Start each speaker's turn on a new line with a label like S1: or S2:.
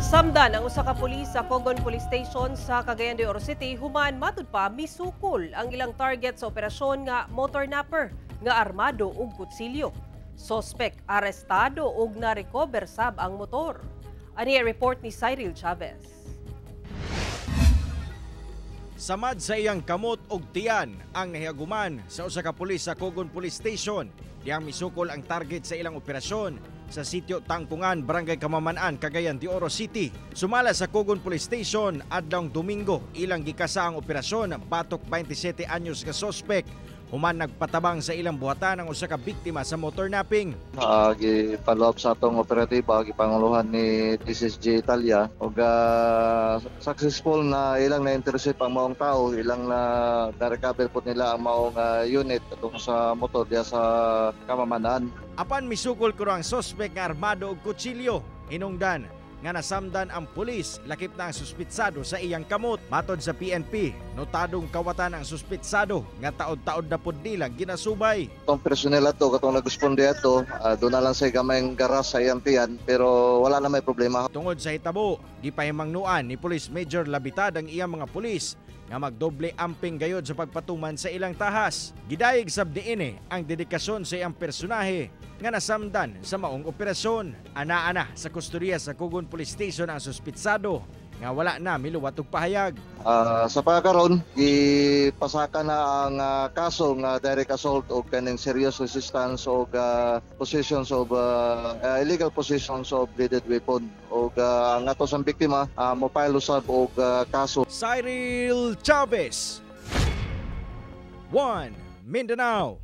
S1: Nasamdan ang usa ka pulis sa Cogon Police Station sa Cagayan de Oro City human matud pa misukol ang ilang target sa operasyon nga motor napper nga armado og kutsilyo. Sospek arestado og na-recover sab ang motor. Ani report ni Cyril Chavez.
S2: Samad sa iyang kamot og tiyan ang nahiaguman sa usa ka pulis sa Cogon Police Station diyang misukol ang target sa ilang operasyon sa sitio Tangkungan, Barangay Kamaman-an, Cagayan de Oro City. Sumala sa Cogon Police Station, adlawng Domingo, ilang gikasa ang operasyon batok 27 anyos nga sospek human nagpatabang sa ilang buhatan ang usa ka biktima sa motor napping.
S3: Gi-follow up sa atong operatiba, gipanguluhan ni DCSG Italia ug successful na ilang na-intercept ang maong tao, ilang na na-recover po nila ang maong unit atong sa motor diya sa Kamaman-an.
S2: Apan misukol kuno ang sospek nga armado og kutsilyo. Hinungdan nga nasamdan ang pulis lakip na ang suspitsado sa iyang kamot. Matod sa PNP, notadong kawatan ang suspitsado nga taod-taod na pud nilang ginasubay.
S3: Itong personnel ato katong nagresponde ato, doon na lang sa gamayng garas sa iyang tiyan, pero wala na may problema.
S2: Tungod sa hitabo, gipahimangnuan ni Police Major Labitad ang iyang mga pulis nga magdoble amping gayod sa pagpatuman sa ilang tahas. Gidayeg sab niini ang dedikasyon sa iyang personahe nga nasamdan sa maong operasyon. Ana-ana sa kustodiya sa Cogon Police Station ang suspitsado nga wala na miluwat og pahayag.
S3: Sa pagkaron, gipasaka na ang kaso nga direct assault o kaning serious resistance o possessions of illegal possessions of bladed weapon o ang ato sang biktima mo-file usab og kaso.
S2: Cyril Chavez, 1 Mindanao.